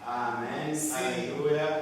Amen. Si- Hallelujah.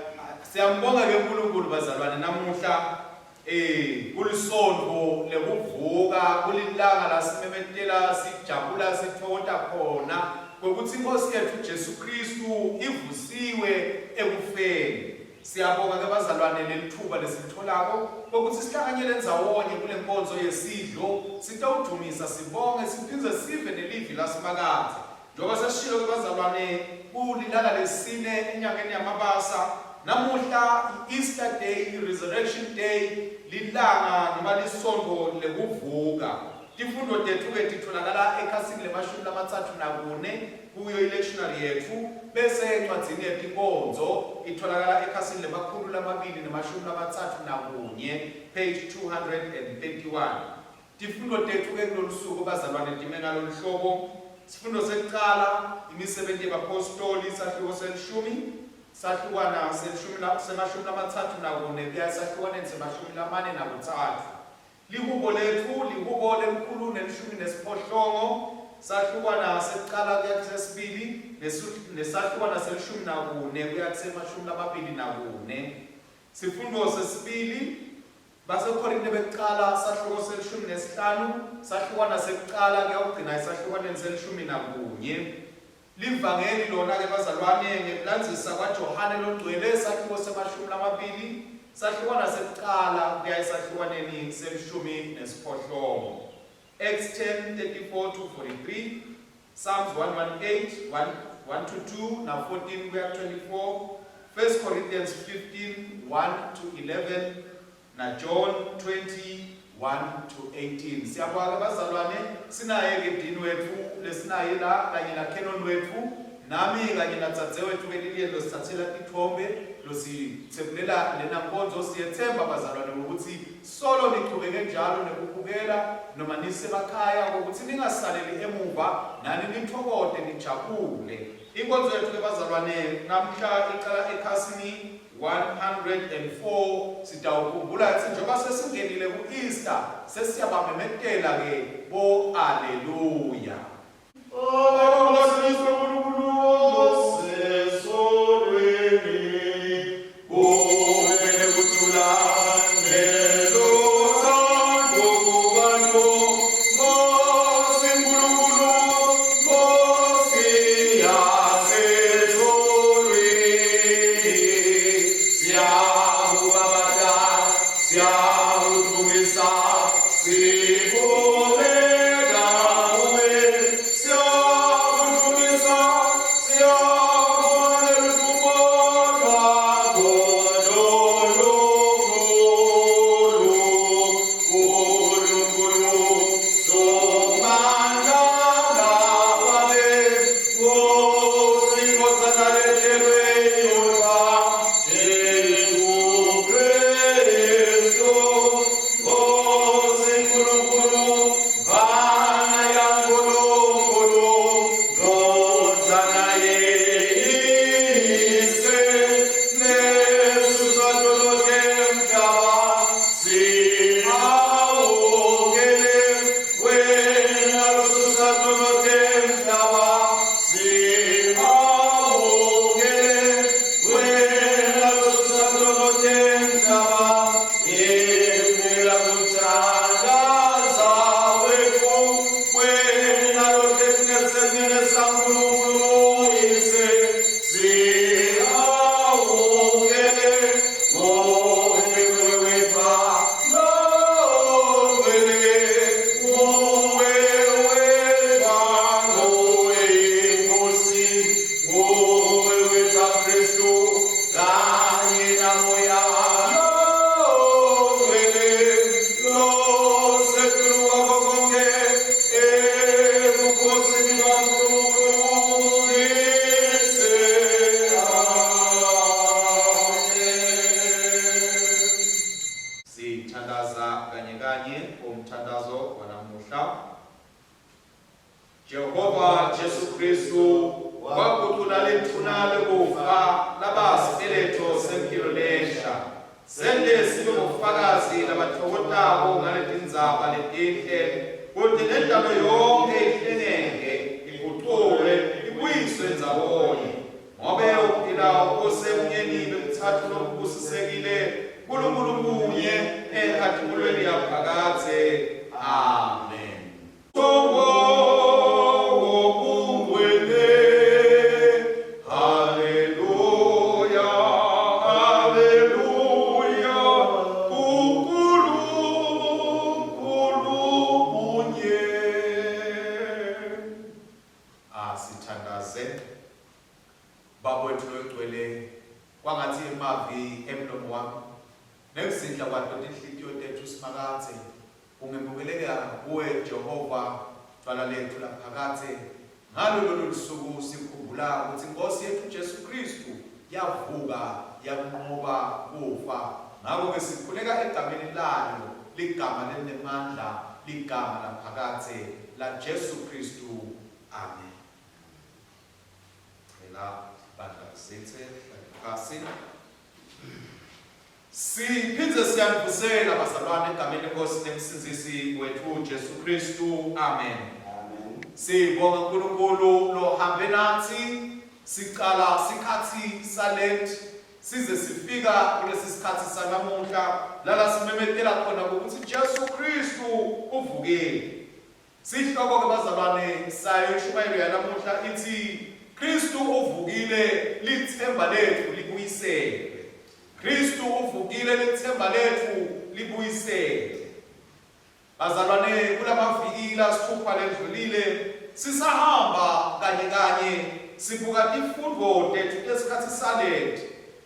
Siyambonga ke uNkulunkulu bazalwane namuhla eh kulisonto lekuvuka kulilanga lasimemetela sijabula sithokota khona ngokuthi inkosi yethu Jesu Kristu ivusiwe ekufeni. Siyabonga ke bazalwane lelithuba lesilitholako kokuthi sihlanganyele ndzawonye kule nkonzo yesidlo sitawudumisa sibonge siphindze sive nelivi lasimakadze. Njengoba sesishilo ke bazalwane kulilanga lesine enyangeni yaMabasa, namuhla i-Easter Day, i-Resurrection Day, lilanga noma lisonto lekuvuka. Tifundo tethu-ke titholakala ekhasini lemashumi 34 kuyo i-lectionary yetfu, bese encwadzini yetinkonzo itholakala ekhasini le-231, page 231. Tifundo tetfu-ke kulolu suku bazalwane time ngalolu hlobo. Sifundo sekucala, imisebenti yebaphostoli, sahluko selishumi, sahlukwana selishumi semashumi 34 kuya esahlukwaneni semashumi 43. Lihubo letfu, lihubo lemkhulu nelishumi nesiphohlongo, sahlukwana sekucala kuya kusesibili, nesahlukwana selishumi nakune kuya kusemashumi 24. Sifundo sesibili, BaseKhorinte bekucala, sahluko selishumi nesihlanu, sahlukwana sekucala kuyawugcina esahlukwaneni selishumi nakunye. Livangeli lona-ke bazalwane ngekulandzisa kwaJohane loNgcwele, sahluko semashumi lamabili, sahlukwana sekucala kuya esahlukwaneni selishumi nesiphohlongo. Acts 10, 34 to 43, Psalms 118, 1, 1 to 2, na 14 kuya 24, 1 Corinthians 15, 1 to 11, na John 20, 1 to 18. Siyabonga ke bazalwane, sinaye ke dini wethu lesinaye la kanye na Canon wethu, nami kanye na dzadzewethu ke Lilian losithathela tithombe, lositsebulela lena nkonzo. Siyethemba bazalwane ngokuthi solo nichubeke njalo nekubukela noma nisemakhaya ukuthi ningasaleli emuva nani nithokote nijabule. Inkonzo yethu ke bazalwane namhla iqala ekhasini 104. Sitawukhumbula kutsi njengoba sesingenile ku-Easter sesiyabamemetela ke bo Alleluia. Sithandaza kanye kanye umthandazo wanamuhla. Jehova Jesu Kristu wagucula lethuna lekufa laba sibeletho sempilo lesha. Sente sibe bofakazi labatfokotako ngaletindzaba letinhle kute nendalo yonke ihlengeke, iguculwe, ibuyiswe ndzawonye. Ngobe uphila lositsatfu lokubusisekile, Nkulunkulu munye enkatimulweni yaphakadze. Amen. Haleluya, haleluya, uNkulunkulu munye. Asithandaze. Baba wethu loyingcwele, kwangatsi emavi emlomo wami nekuzindla kwato tinhlitiyo tetfu Simakadze kungemukeleka kuwe Jehova, Dvwala letfu laphakadze. Ngalo lolu lusuku sikhumbula kutsi iNkhosi yetfu Jesu Khristu yavuka yanqoba kufa. Ngako-ke sikhuleka egameni layo, ligama lelinemandla, ligama laphakadze laJesu Khristu. Amen. Cela bandla lisitse hlale phasi. Siphindze siyanivusela bazalwane egameni lenkosi nemsindzisi wetfu Jesu Kristu. Amen. Amen. Sibonga uNkulunkulu lohambe nathi sicala sikhathi salent size sifika kulesi sikhathi sanamuhla lala simemetela khona ukuthi Jesu Kristu uvukile. Sihloko-ke bazalwane sayo inshumayelo yanamuhla ithi Kristu uvukile lithemba lethu libuyiselwe. Kristu uvukile lithemba lethu libuyiselwe. Bazalwane kulamaviki lasithupha ledlulile sisahamba kanye kanye sibuka tifundvo tethu tesikhatsi saleti.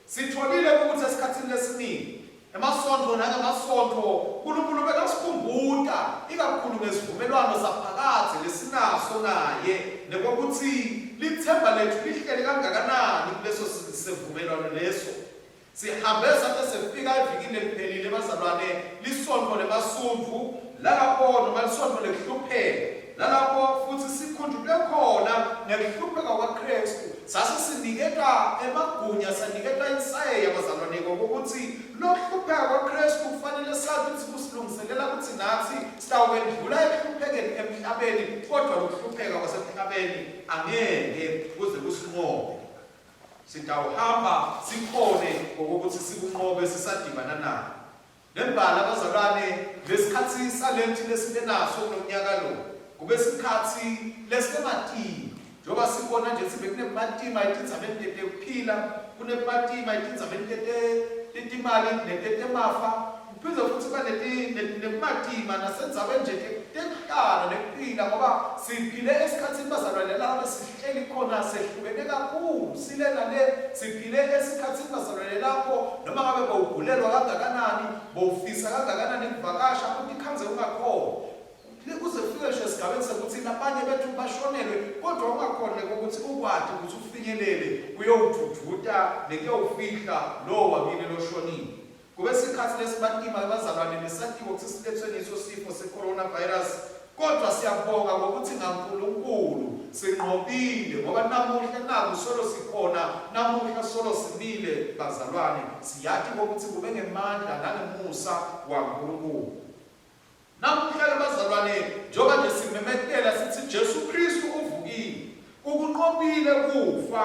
Sitfolile ukuthi esikhatsini lesiningi Emasontfo nangemasontfo, Nkulunkulu bekasikhumbuta ikakhulu ngesivumelwano saphakadze lesinaso naye nekwekutsi litsemba letfu lihleli kangakanani kuleso sivumelwano leso. Sihambe sate sefika evikini leliphelile bazalwane, lisontfo lemasundvu, lalapho noma lisontfo lekuhlupheka, lalapho futsi sikhunjulwe khona ngekuhlupheka kwaKhristu, sase siniketwa emagunya, saniketwa insayeya bazalwane kokutsi Lokuhlupheka kwaKhristu kufanele sati kutsi kusilungiselela kutsi natsi sitawukwendlula ekuhluphekeni emhlabeni, kodvwa lokuhlupheka kwasemhlabeni angeke kuze kusinqobe. Sitawuhamba sikhone ngokokuthi sikunqobe sisadibana nako. Nembala bazalwane, lesikhatsi salenti lesibe naso kulomnyaka lo, kube sikhatsi lesimatima. Njengoba sibona nje kutsi bekunebumatima etindzabeni tetekuphila, kunebumatima etindzabeni tetimali netetemafa, kuphindze futsi kuba nebumatima nasendzabeni nje tekuhlala nekuphila ngoba siphile esikhatsini bazalwane la besihleli khona sehlukene kakhulu sile nale siphile esikhatsini bazalwane lapho noma ngabe bowugulelwa kangakanani bowufisa kangakanani kuvakasha utikhandze ungakhona Kuze kufike ngisho esigabeni sekuthi labanye bethu bashonelwe kodwa ungakhona ukuthi ukwati ukuthi ufinyelele kuyowudvudvuta nekuyowufihla lowo wakini loshonile. Kube sikhatsi lesimatima bazalwane nesatiko kutsi silethwe ngiso sifo se-coronavirus kodwa siyabonga ngokuthi ngaNkulunkulu sinqobile ngoba namuhla naku solo sikhona namuhla solo simile bazalwane siyati ukuthi kube ngemandla nangemusa waNkulunkulu. Namuhla-ke bazalwane, njengoba nje simemetela sithi Jesu Kristu uvukile, ukunqobile kufa,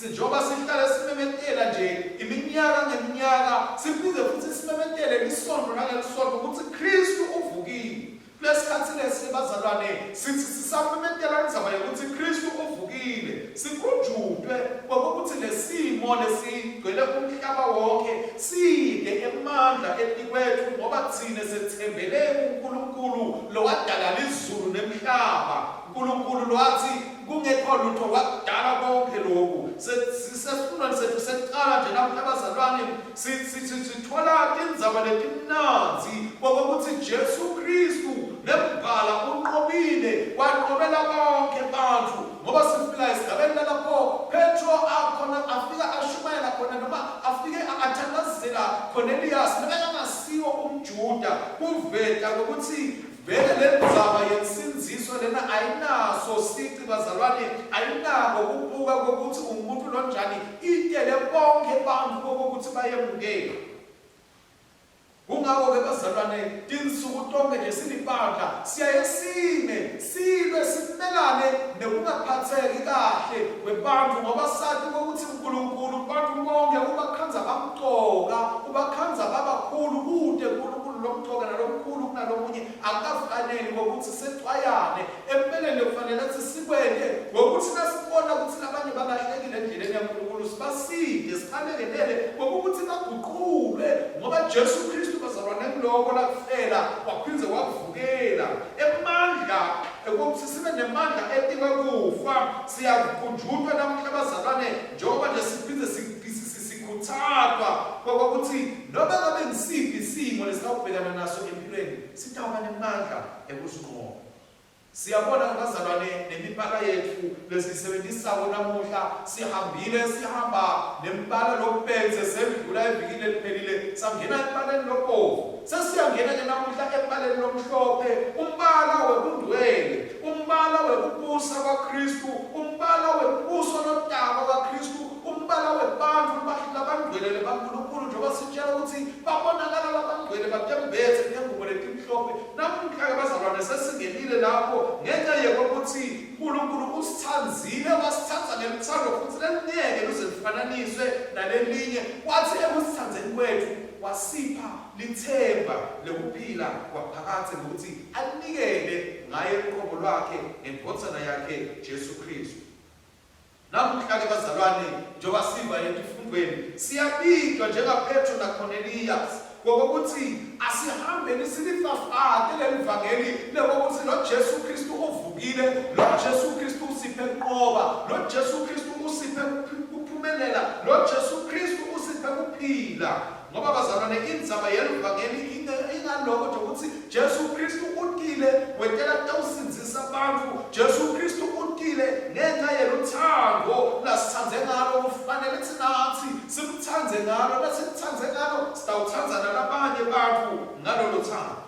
njengoba sihlale simemetela nje iminyaka ngeminyaka, siphinde futhi simemetele lisonto nangelisonto ukuthi Kristu uvukile. Kulesikhathi lesi bazalwane, sithi sisamemetela indzaba yokuthi Kristu uvukile, sikhunjutwe kokuthi lesimo lesigcwele umhlaba wonke Side emandla etikwetfu ngoba tsine setsembele kuNkulunkulu lowadala lizulu nemhlaba, Nkulunkulu lowatsi kungekho lutfo wakudala konkhe loku. Sisesifundweni setfu sekucala nje namuhla bazalwane, sitfola tindzaba letimnandzi kokwekutsi Jesu Khristu nembala unqobile, wanqobela bonkhe bantfu. Ngoba sifika esigabeni lalapho Petro akhona afika ashumayela khona noma afike athandazela Cornelius lebekangasiwo umJuda kuveta kwekutsi vele lendzaba yensindziso lena ayinaso sici bazalwane ayinako kubuka kwekutsi ungumuntu lonjani itele bonkhe bantfu kokuthi bayemukele. Kungako-ke bazalwane, tinsuku tonkhe nje silibandla siyaye sime silwe simelane nekungaphatseki kahle kwebantfu ngoba sati kwekutsi Nkulunkulu bantfu bonkhe ubakhandza. sibasite, sibalekelele ngokuthi baguqulwe ngoba Jesu Kristu bazalwane ngiloko lakufela waphindze wakuvukela. Emandla ekuthi sibe nemandla etikwe kufa siyakukhunjutwa namuhla bazalwane njengoba nje siphindze sikhuthazwa kokuthi noma ngabe ngisiphi isimo lesitawubhekana naso empilweni sitawuba nemandla ekusinqoba. Siyabona bazalwane nemibala yethu lesiyisebenzisako namuhla sihambile sihamba nembala lophense sendlula evikini leliphelile sangena embaleni lobovu sesiyangena ke namuhla embaleni lomhlophe umbala webungcwele umbala wekubusa kwaKristu umbala wembuso lotako kaKristu umbala webantfu labangcwele baNkulunkulu njengoba sitshela ukuthi babonakala labangcwele batembethe ngengubo letimhlophe Namuhla-ke bazalwane sesingenile lapho ngenxa yekokuthi uNkulunkulu usithandzile wasithatha ngeluthando futhi lelingeke luze lufananiswe nalelinye wathi ekusithandzeni kwethu wasipha lithemba lekuphila kwaphakadze ngokuthi anikele ngaye uqobo lwakhe ngendvodzana yakhe Jesu Kristu. Namuhla-ke bazalwane, njengoba siva etifundweni, siyabitwa njengaPetro naKorneliyas ngokokuthi asihambeni silifafate leli vangeli lekokuthi lo Jesu Kristu uvukile, lo Jesu Kristu usiphe kunqoba, lo Jesu Kristu usiphe kuphumelela, lo Jesu Kristu usiphe kuphila. Ngoba bazalwane indzaba yelivangeli ingaloko nje ukuthi Jesu Kristu utile wentela kutawusindzisa bantfu. Jesu Kristu utile ngenxa yeluthando lasitsandze ngalo kufanele nathi simtsandze ngalo nasimtsandze ngalo sitawutsandza nalabanye bantfu ngalolo thando.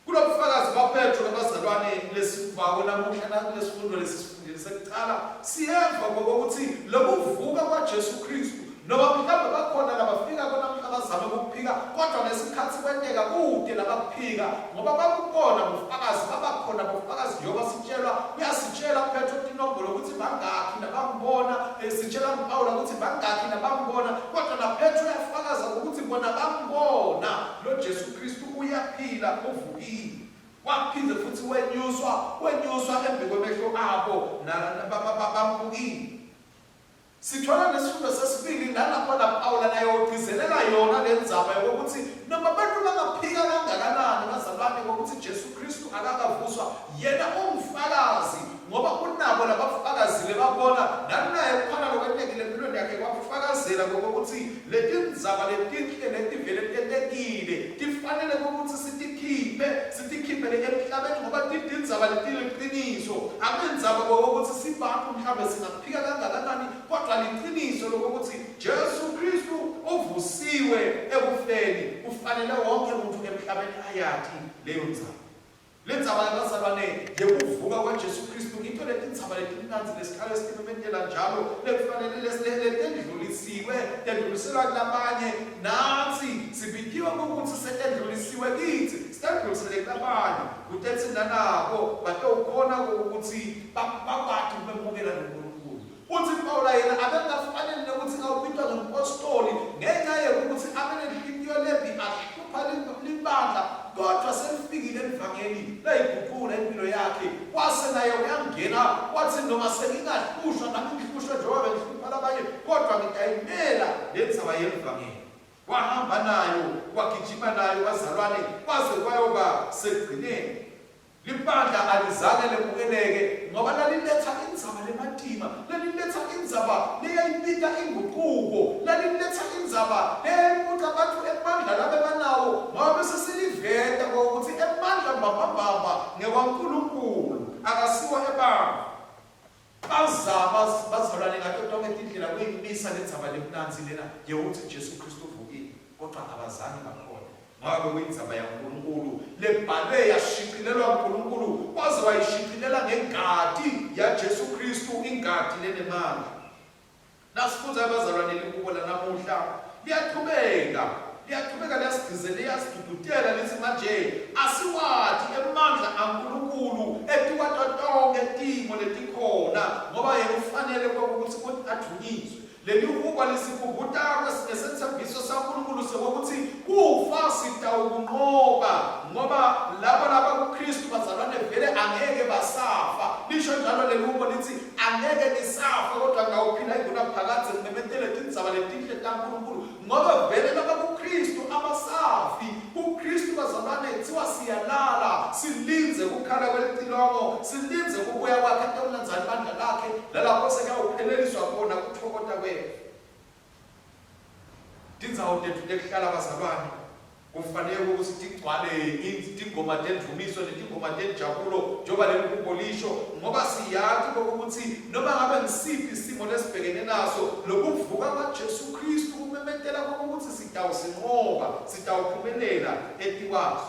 Kulobufakazi baPetro nabazalwane lesivako namuhla nakulesifundo lesisifundile sekucala siyeva ngokuthi lokuvuka kwaJesu Kristu noma mhlawumbe bakhona labafika konamhla bazame ukuphika kodwa ngesikhathi kwenteka kude labakuphika ngoba bakubona bufakazi babakhona bufakazi njengoba sitshelwa uyasitshela Petro tinombolo ukuthi bangakhi nabambona sitshela uPawula ukuthi bangakhi nabambona kodwa naPetro uyafakaza ukuthi bona bambona lo Jesu Kristu uyaphila uvukile waphinde futhi wenyuswa wenyuswa embi kwemehlo abo bambukile. Sithola nesifundo sesibili nalapho naPawula naye ugcizelela yona le ndzaba yokuthi noma abantu bangaphika kangakanani bazalwane ngokuthi Jesu Kristu akakavuswa yena ungufakazi ngoba unabo labafakazile babona nanaye kukhona lokwentekile empilweni yakhe kwakufakazela ngokuthi letindzaba letinhle letivele tentekile tifanele ukuthi sitikhiphe sitikhiphele emhlabeni ngoba titindzaba letiliqiniso akunendzaba kokuthi sibantu mhlawumbe singaphika kangakanani kodwa liqiniso lokuthi Jesu Kristu uvusiwe ekufeni kufanele wonke umuntu emhlabeni ayati leyo ndzaba. Le ndzaba yabazalwane yekuvuka kwaJesu Kristu ngito letindzaba letimnandzi lesihlale sitimemetela njalo lekufanele letendlulisiwe tendluliselwa kulabanye natsi sibitiwe ukuthi setendlulisiwe kitsi sitendlulisele kulabanye kute thina nabo batowukhona ukuthi bakwati ukwemukela loNkulunkulu. Uthi Pawula yena abengafanele nokuthi awubitwa ngompostoli ngenxa yokuthi abe nenhliziyo lembi ahlupha libandla kodwa selifikile elivangeli layiguqula impilo yakhe wase naye uyangena wathi noma sengingahlushwa nami ngihlushwe njengoba bengihlupha labanye kodwa ngitayimela le ndzaba yelivangeli. Wahamba nayo wagijima nayo bazalwane kwaze kwayoba sekugcineni. Libandla alizange lemukeleke ngoba laliletha indzaba lematima, laliletha indzaba leyayibita inguquko, laliletha indzaba leyayibuca bantfu emandla labebanawo ngoba bese seliveta ukuthi emandla mbambambamba ngewaNkulunkulu akasiwo ebantfu. Bazama bazalwane ngato tonke tindlela kuyimisa lendzaba lemnandzi lena yekuthi Jesu Kristu uvukile, kodwa abazange bakhona. Ngoba bekuyindzaba yaNkulunkulu lebhalwe yashicilelwa uNkulunkulu waze wayishicilela ngengati yaJesu Kristu, ingati lenemandla. Nasifundza abazalwane lihubo lanamuhla liyaqhubeka liyaqhubeka liyasigcizela liyasidudutela lithi manje asiwati emandla aNkulunkulu etikwato tonke timo letikhona ngoba yena ufanele ukuthi advunyiswe. Leli hubo lisikhumbuta ngesetsembiso saNkulunkulu sokuthi kufa sitawukunqoba ngoba labo labakuKristu bazalwane vele angeke basafa. Lisho njalo leli hubo lithi angeke ngisafa kodwa ngawuphila ingunaphakadze ngimemetele tindzaba letinhle taNkulunkulu ngoba vele labakuKristu abasafi. KuKristu bazalwane kuthiwa siyalala silindze kukhala kwelicilongo silindze kubuya kwakhe atewulandzela libandla lakhe lalapho sekuyawupheleliswa khona kutfokota kwetfu. Tindzawo tetfu tekuhlala bazalwane kufanele ukuthi tigcwale tingoma tendvumiso netingoma tenjabulo njengoba leli hubo lisho ngoba siyati ukuthi noma ngabe ngisiphi isimo lesibhekene naso lokuvuka kwaJesu Kristu kumemetela ukuthi sitawusinqoba sitawuphumelela etikwaso.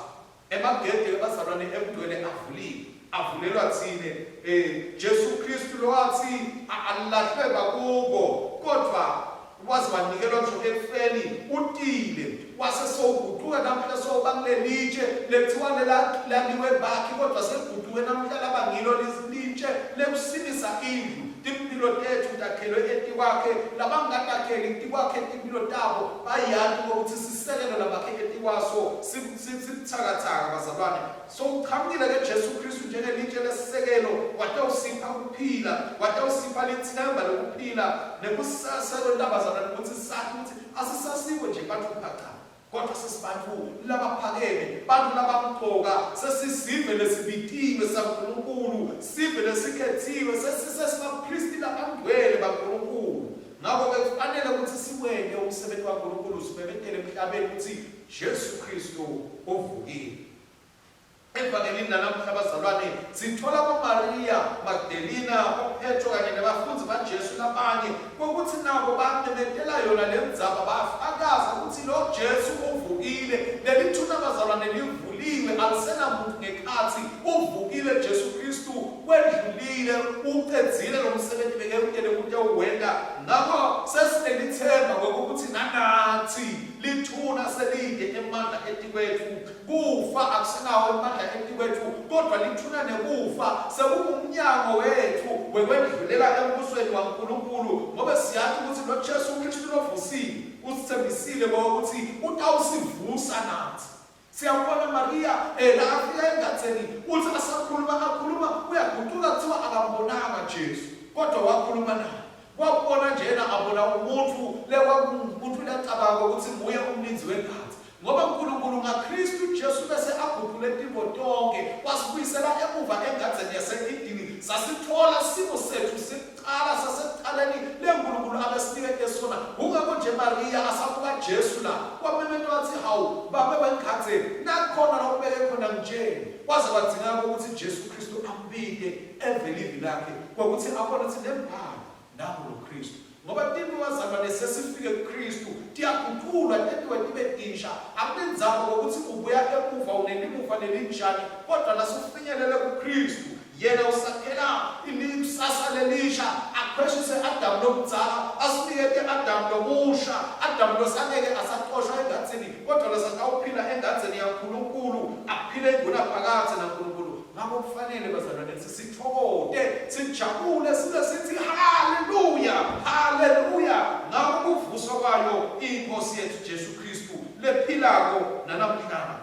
Emagede ebazalwane emgcwele avuliwe, avulelwa tsine. Eh, Jesu Kristu lowatsi alahlwe bakubo, kodvwa waze wanikelwa ngisho ekufeni, utile wase sowugucuka namhla sowuba kulelitshe lekuthiwa lelaliwe bakhi kodwa seligucuke namhla laba ngilo litshe lekusimisa indlu. Timphilo tetfu takhelwe etikwakhe, labangatakheli tikwakhe timphilo tabo bayati ukuthi sisekelo labakhe etikwaso sibuthakathaka bazalwane. Sowuchamukile ke Jesu Kristu njengelitshe lesisekelo, watawusipha kuphila, watawusipha lithemba lokuphila nekusasa lolabazalwane ukuthi sathi ukuthi asisasibo nje bantfu cha, kodwa sesibantfu labaphakeme, bantfu labamcoka, sesisive lesibitiwe saNkulunkulu, sive lesikhethiwe, sesisesibaphristi labangcwele baNkulunkulu. Ngakho-ke kufanele ukuthi siwente umsebenzi waNkulunkulu, simemetele emhlabeni ukuthi Jesu Kristu uvukile. Evangelini lanamuhla bazalwane sithola boMariya Magdalena, boPetro kanye nebafundzi baJesu labanye kokuthi nabo bamemetela yona lendzaba bafakaza ukuthi lo Jesu uvukile. Leli thuna bazalwane livuliwe alisenamuntu ngekhatsi, uvukile Jesu Kristu kwendlulile ucedzile lo msebenzi bekewutele kutewuwenta. Ngakho sesinelithemba kokuthi nanathi lithuna selide emandla etikwetfu. Kufa akusenawo emandla etikwetfu, kodvwa lithuna nekufa sekungumnyango wetfu wekwendlulela embusweni waNkulunkulu, ngobe siyati kutsi lo Jesu Khristu lovusiwe usitsembisile ukuthi utawusivusa natsi. Siyambona Mariya eh, la afika engadzeni uthi asakhuluma akhuluma uyagucuka kuthiwa akambonanga Jesu kodwa wakhuluma naye. Wabona njena abona umuntu lekwakungumuntu lacabanga ukuthi nguye umlindzi wengadzi. Ngoba uNkulunkulu ngaKristu Jesu bese aguqule tintfo tonkhe, wasibuyisela emuva engadzeni yase-Edeni, sasitfola simo setfu sekucala sasekucaleni leNkulunkulu abesinikete sona. Kungako nje Mariya asabuka Jesu la, wamemeta watsi, Hawu, Babe wengadze, nakhona la ubeke khona ngitjele. Kwaze kwadzingeka kwekutsi Jesu Khristu ambite, eve livi lakhe, kwekutsi abone kutsi nembala Nangu loKristu. Ngoba tintfo bazalwane sesifike kuKristu tiyaguculwa tentiwe tibe tinsha. Akunendzaba kwekutsi ubuya emuva unelimuva lelinjani, kodvwa nasufinyelele kuKristu, yena usakhela likusasa lelisha, akhweshise Adamu lomdzala, asinikete Adamu lomusha, Adamu losangeke asacoshwa engadzeni, kodvwa losatawuphila engadzeni yaNkulunkulu, aphile ingunaphakadze naNkulunkulu. Ngakho kufanele bazalwane kutsi sithokote, sijabule sibe sithi haleluya, haleluya ngakho kuvuswa kwayo iNkosi yethu Jesu Kristu lephilako nanamhlanje.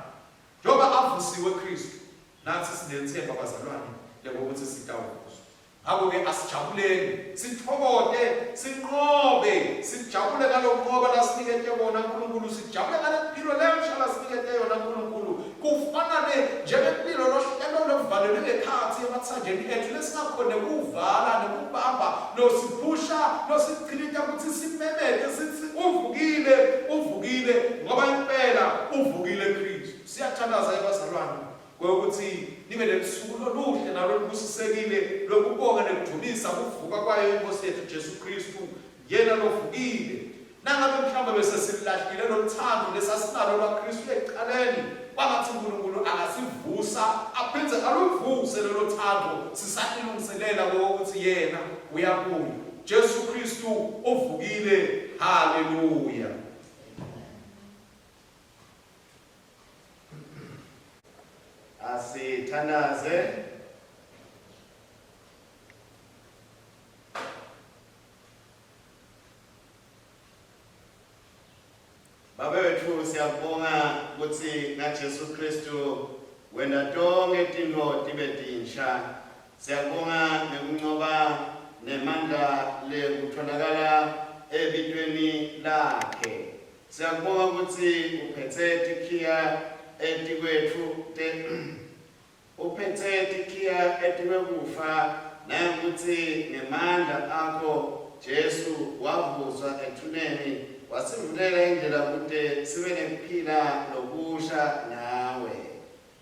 Njengoba avusiwe Kristu, nathi sinethemba bazalwane lokuthi sitawuvuswa. Ngakho-ke asijabuleni, sithokote, sinqobe, sijabule ngalokunqoba lasinikete kona uNkulunkulu, sijabule ngale mpilo lensha lasinikete yona uNkulunkulu. Kufana ne njengempilo lohlelo lokuvalelwe ngekhatsi ematsanjeni ethu lesingakhone kuwuvala nekubamba losiphusha losichilita kutsi simemete sitsi uvukile, uvukile, ngoba impela uvukile Kristu. Siyathandaza ebazalwane Kwekutsi nibe nelusuku loluhle nalolubusisekile lwekubonga nekudvumisa kuvuka kwayo iNkhosi yetfu Jesu Khristu, yena lovukile. Nangabe mhlawumbe besesilahlile lolutsandvo lesasinalo lwaKhristu ekucaleni, kwangatsi Nkulunkulu angasivusa aphindze aluvuse lolo tsandvo sisatilungiselela kwekutsi yena uyabuya. Jesu Khristu uvukile. Haleluya. Asithandaze. Babe wetfu siyakubonga kutsi ngaJesu Khristu wenta tonkhe tintfo tibe tinsha. Siyakubonga ngekuncoba nemandla lekutfolakala ebitweni lakhe. Siyakubonga kutsi uphetse tikhiya etikwetfu te Uphetse tikhiya etikwekufa nangekutsi ngemandla akho Jesu wavuswa ethuneni wasivulela indlela kute sibe nekuphila lokusha nawe.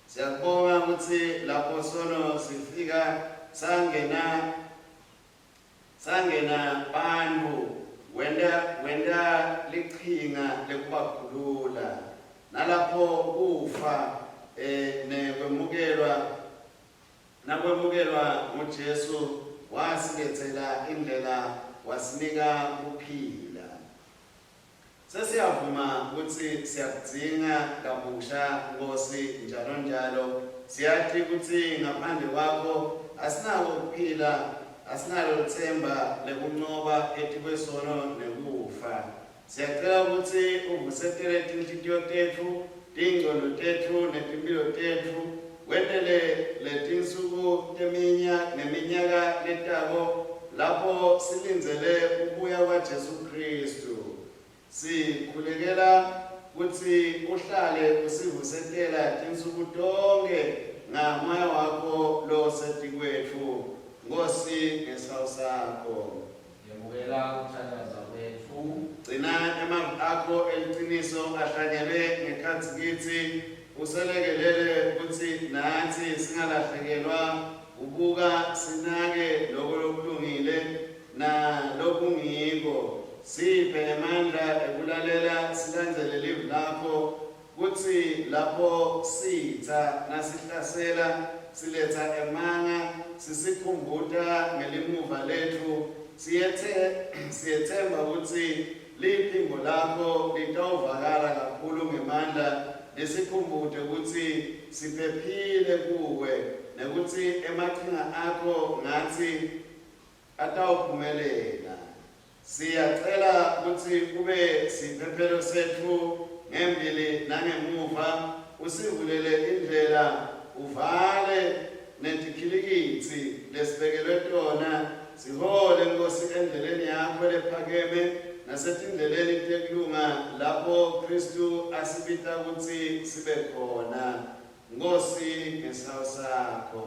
Siyakubonga kutsi lapho sono sifika sangena Sangena bantfu wenta wenta lichinga lekubakhulula. Nalapho kufa e, nekwemukelwa nakwemukelwa nguJesu wasiletsela indlela wasinika kuphila. Sesiyavuma kutsi siyakudzinga kabusha, Nkhosi, njalonjalo. Siyati kutsi ngaphandle kwaKho asinako kuphila, asinalo litsemba lekuncoba etikwesono nekufa. Siyacela kutsi uvusetele tinhlitiyo tetfu, tingcondvo tetfu, netimphilo tetfu, wentele letinsuku teminya neminyaka letako Lapho silindzele kubuya kwaJesu Khristu, sikhulekela kutsi uhlale usivusetela tinsuku tonkhe ngaMoya wakho losetikwetfu, Nkhosi, ngesihawu sakho. Yemukela kuthandaza kwetfu. Gcina emavi akho eliciniso ahlanyelwe ngekhatsi kitsi, uselekelele kutsi natsi singalahlekelwa Kubuka sinake loko lokulungile nalokungiko. Siphe emandla ekulalela silandzele livi lakho, kutsi lapho sitsa nasihlasela siletsa emanga sisikhumbuta ngelimuva letfu, siyetsemba kutsi liphimbo lakho litawuvakala kakhulu ngemandla Lisikhumbute kutsi siphephile kuwe nekutsi emachinga akho ngatsi atawuphumelela. Siyacela kutsi ube siphephelo setfu ngembili nangemuva, usivulele indlela, uvale netikhilikitsi lesibekelwe tona. Sihole, Nkhosi, endleleni yakho lephakeme nasetindleleni tekulunga lapho Khristu asibita kutsi sibe khona. Nkhosi, ngesihawu sakho.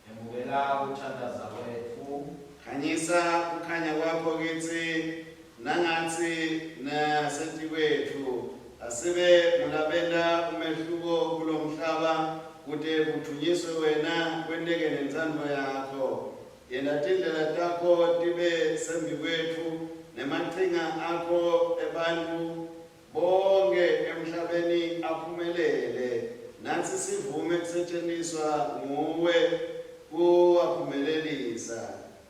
Emukela kuthandaza kwetfu. Khanyisa kukhanya kwakho kitsi nangatsi nasetikwetfu. Asibe ngulabenta umehluko kulomhlaba kute kudvunyiswe wena kwenteke nentsandvo yakho. Yenta tindlela takho tibe sembikwetfu, nemachinga akho ebantfu bonkhe emhlabeni aphumelele, natsi sivume kusetjentiswa nguwe kuwaphumelelisa.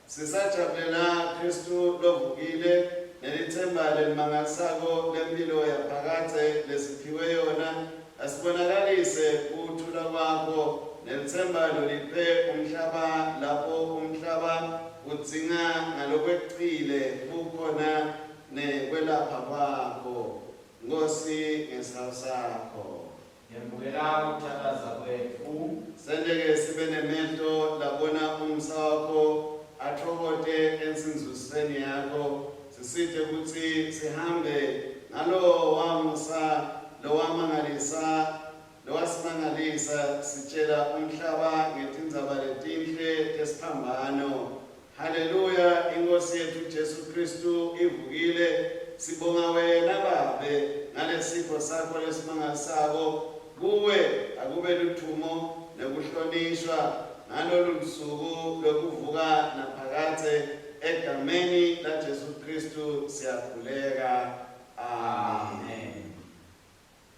Sisajabulela Khristu lovukile nelitsemba lelimangalisako lemphilo yaphakadze lesiphiwe yona. Asibonakalise kuthula kwakho nelitsemba loliphe umhlaba lapho umhlaba udzinga ngalokwecile bukhona nekwelapha kwakho, Nkhosi, ngesihawu sakho. Yemukela kuthandaza kwetfu. Sente-ke sibe nemehlo labona umusa wakho, atfokote ensindzisweni yakho. Sisite kutsi sihambe ngalowa musa lowamangalisa lowasimangalisa, sitjela umhlaba ngetindzaba letinhle tesiphambano. Haleluya, iNkhosi yetfu Jesu Khristu ivukile. Sibonga wena Babe ngalesipho sakho lesimangalisako. Kuwe akube ludvumo nekuhlonishwa ngalolu lusuku lwekuvuka naphakadze. Egameni laJesu Khristu siyakhuleka. Amen.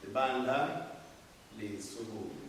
Libandla lisukume.